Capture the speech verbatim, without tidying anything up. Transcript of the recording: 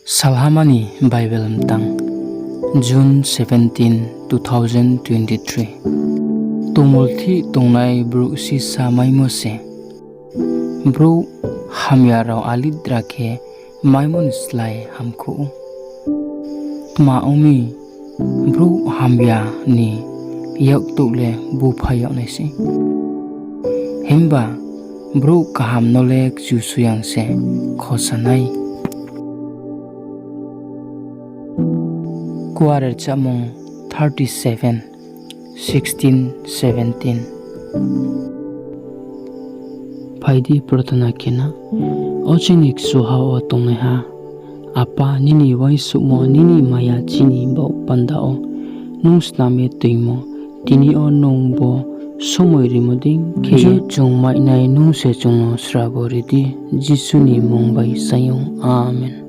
Salhama ni Bible mtang, June seventeen, two thousand twenty-three. Tongmulthih tongnai brouh sisa maimo se, brouh hamya rao alidra khe maimo ni slái hamkuh ou. Tma ong mi, brouh hamya ni yaktouh le búphai yag nai sei, himba brouh kaham no le Kchusoyang se khosa nai. Kuarechamung thirty-seven, sixteen, seventeen. Phai di, prarthana khe na. O chini kchuha wo tongnaiha Apa, nini uaingsouhmo, nini maya chini baoh panda wo nung snam ye toingmo, tini yo nung bo somoi rimo dei khe chung mainai, nung se chung no srabo ri di. Jisu ni mmung bai saing ou. Amen.